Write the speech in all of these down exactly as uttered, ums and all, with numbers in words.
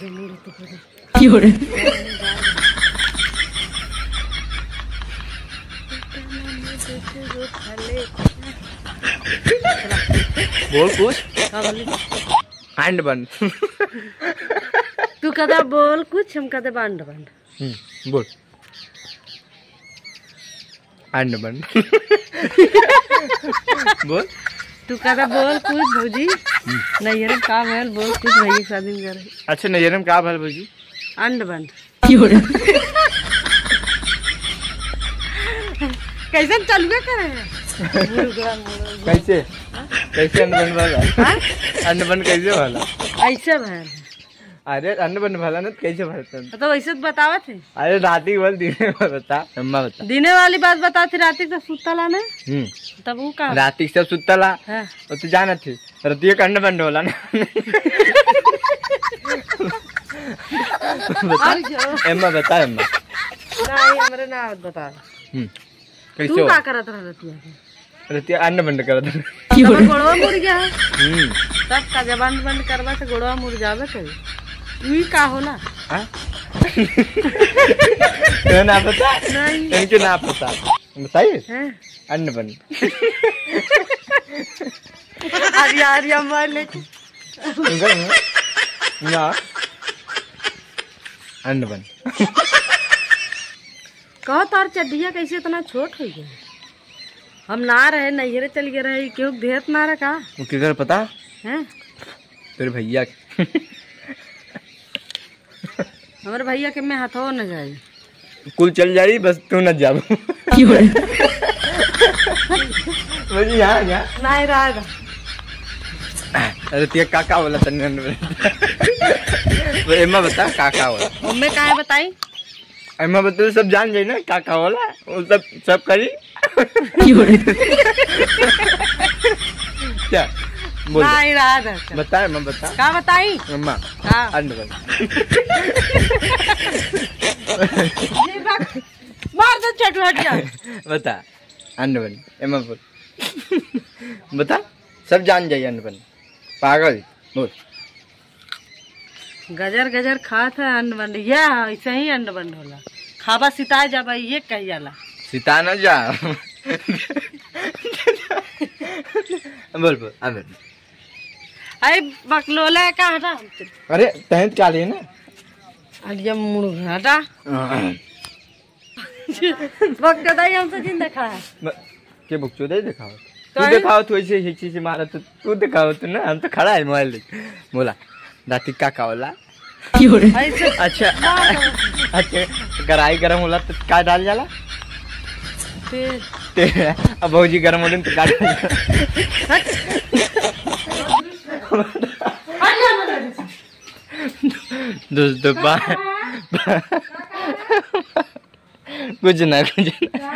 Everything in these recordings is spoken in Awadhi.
की हो रे? बोल कुछ। का बोली? अंड बंड। तू कदा बोल कुछ, हम कदे बंड बंड। हम्म, बोल। अंड बंड। बोल। तू कदा बोल कुछ भौजी। हम्म। नैहर में का भयल, बोल कुछ भैया के शादी में करे। अच्छा, नैहर में का भयल भौजी? अंड बंड। कैसे चलबे करे हैं? मुर्गा, मुर्गा। कैसे? हाँ? कैसे अंड बंड वाला? हाँ? अंड बंड कैसे वाला? ऐसे भयल। अरे, अंड बंड भला न, कैसे भरतन? तो वैसे तो बतावत है। अरे, राती बोल, दिने में बता, अम्मा बता। दिने वाली बात बतावत है, राती तो सुतला ना। हम्म। तब वो का? राती सब सुतला। हाँ। वो तो जानत है, रतिया का अंड बंड होला ना। बता। और जो? अम्मा बता, अम्मा। नहीं, हमरे ना आवत बता। हम्म। कैसे तू हो? का करत रह रतिया के? रतिया अंड बंड करत रह। तब गोड़वा मुड़ गया है। हम्म। तब का जब अंड बंड करबा तो गोड़वा मुड़ जाबे करे। ई का होला? हाँ? तो ना पता? नहीं। इनके ना पता। बताइए? हैं? अंड बंड। अरे यार, ये मार लेके। इनका ना? ना। अंड बंड। कहो, तार चड्ढिया कैसे इतना छोट हो गया? हम ना रहे, नैहरे चल गए रहे, केहू के देहत ना रहा का? वो केकर पता? हैं? तेरे भैया के। हमारे भैया के मैं हाथों न जाई। कुल चल जाई, बस तू न जाबू। क्यों रे? बोली, यहाँ, यहाँ। नहीं रहा। अरे, तिया का, का बोला तन्ने? वो एमा बता, का, का बोला? मम्मी काहे बताई? अरे मैं बतलू, सब जान जाई ना का का होला, वो सब, सब करी। क्यों रे? क्या? बोल। भाई रात है। बता, मैं बता। का बताई? अम्मा। हाँ। अंड बन। ये बात मार दो, चटू हट जा। बता, अंड बन। एमा बोल। बता, सब जान जाई अंड बन। पागल, बोल। गजर गजर खात है अंड बंड, या ऐसे ही अंड बंड होला। खाबा सिताए जाबा, ये कही जाला। सिता न जा। बोल, बोल, अब। अरे बकलोला का हटा। अरे, तहत का लिए ना? अरे मुड़ हटा। हाँ। बकचोदाई हमसे जिन देखा है। म-, के बकचोदाई देखावत? तू काहे? देखावत हो ऐसे, ऐसे, ऐसे मारा तो तू देखावत ना, हम तो खड़ा है मोबाइल लेके। बोला, दाती का का होला? क्यों रे? ऐसे अच्छा, मार। अच्छा, गराई गरम होला तो का डाल जाला? तेल। तेल। अब भौजी गरम होले तो का डाल जाला? हट। दोस्तों, बा-, कुछ ना, कुछ ना।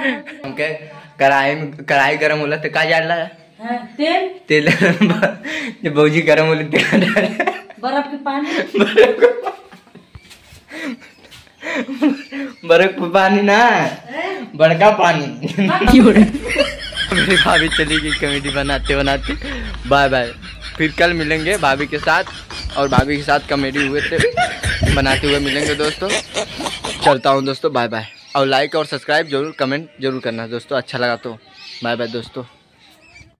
हमके कढ़ाई में, कढ़ाई गरम होला तो का डालला? हाँ, तेल। तेल। जब भौजी गरम होला तो का डालला? बर्फ के पानी। बर्फ के पा-, बर्फ के पानी ना, हैं? बड़का पानी। हाँ। मेरी भाभी चली गई comedy बनाते बनाते। Bye bye, फिर कल मिलेंगे भाभी के साथ, और भाभी के साथ comedy हुए थे, बनाते हुए मिलेंगे दोस्तों। चलता हूँ दोस्तों, bye bye। और like और subscribe जरूर, comment जरूर करना दोस्तों, अच्छा लगा तो। Bye bye दोस्तों।